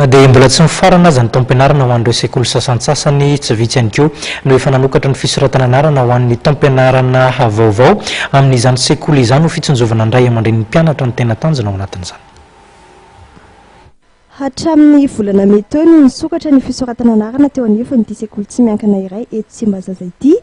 Na dia mbola tsy mifarana aza ny taom-pianarana ho an'ireo sekoly sasantsasany, tsy vitsy ihany koa no efa nanokatra ny fisoratana anarana ho an'ny taom-pianarana vaovao amin'izany sekoly izany ho fitsinjovana ny ray aman-drenin'ny mpianatra no tena tanjona ao anatin'izany. Hatramin'ny volana mey teo no nisokatra ny fisoratana anarana teo anivon'ity sekoly tsy miankina iray eto Tsimbazaza ity,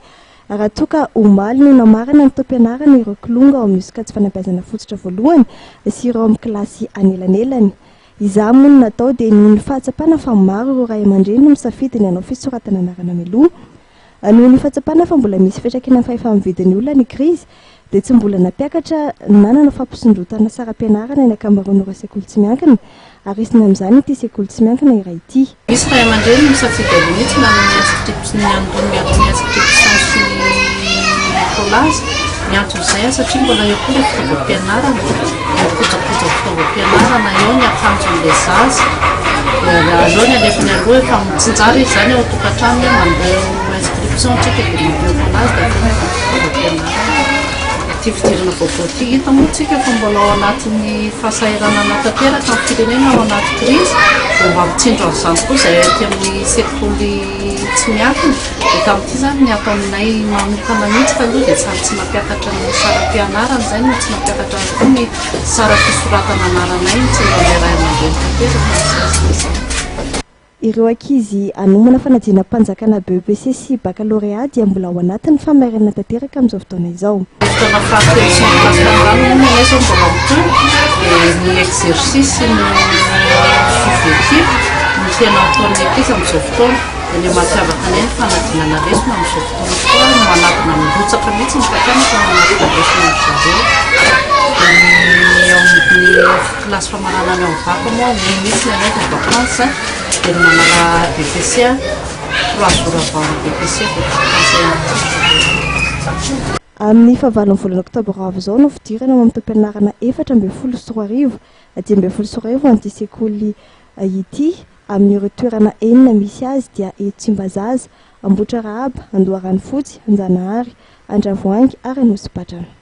raha toa ka omaly no namarana ny taom-pianarana ireo kilonga ao amin'ny sokajy fanabeazana fototra voalohany sy ireo amin'ny kilasy anelanelany. Izany moa no natao dia noho ny fahatsapana fa maro ireo ray aman-dreny no misafidy ny hanao fisoratana anarana mialoha. Noho ny fahatsapana fa mbola misy fiantraikany amin'ny fahefa-mividin'ny olona ny krizy dia tsy mbola nampiakatra na nanao fampisondrotana saram-pianarana ny ankamaroan'ireo sekoly tsy miankina ary isany amin'izany ity sekoly tsy miankina iray ity. Misy ray aman-dreny misafidy an'io mihitsy na ny inscription ny andoha miaraka ny inscription sy ny collage. Ny anton'izay satria mbola eo koa ilay fitaovam-pianarana, ny kojakoja fitaovam-pianarana, eo ny akanjon'ilay zaza, dia aleony alefany aloha efa mitsinjara izy izany ao an-tokantrano hoe mandoa inscription tsika dia mandoa collage dia avy eo mividy fitaovam-pianarana. Ity fidirana vaovao ity hita moa tsika fa mbola ao anatin'ny fahasahiranana tanteraka ny firenena ao anaty krizy dia mba mitsinjo an'izany koa izahay aty amin'ny sekoly tsy miankina dia tamin'ity izany ny ato aminay manokana mihitsy taloha dia samy tsy nampiakatra ny saram-pianarana izay no tsy nampiakatra koa ny saram-pisoratana anaranay mitsinjo an'ilay ray aman-dreny tanteraka ny sisa. Ireo ankizy hanomana fanadinam-panjakana BEPC sy Bakalorea dia mbola ao anatin'ny famarinana tanteraka amin'izao fotoana izao. Fotoana fahatelo sy ny classe famarana moa ny anay izao mbola mitohy dia ny exercice sy ny suivi équipe no tena ataon'ny ankizy amin'izao fotoana. Dia ny mampiavaka anay ny fanadinana lesona amin'izao fotoana koa no manadina mirotsaka mihitsy ny mpampianatra manadina lesona an-dry zareo. Dia ny eo amin'ny Kilasy famaranana eo amin'ny bac moa hoy mihitsy ny anay dia vacances dia ny manala BEPC trois jours avant ny BEPC dia vacances ihany koa. Amin'ny fahavalon'ny volana oktobra ho avy izao no fidirana ao amin'ny taom-pianarana 2014, 2015 ho an'ity sekoly ity. Amin'ireo toerana enina misy azy dia eto Tsimbazaza, Ambohitrarahaba, Andoharanofotsy, Anjanahary, Andravoahangy ary Anosipatrana.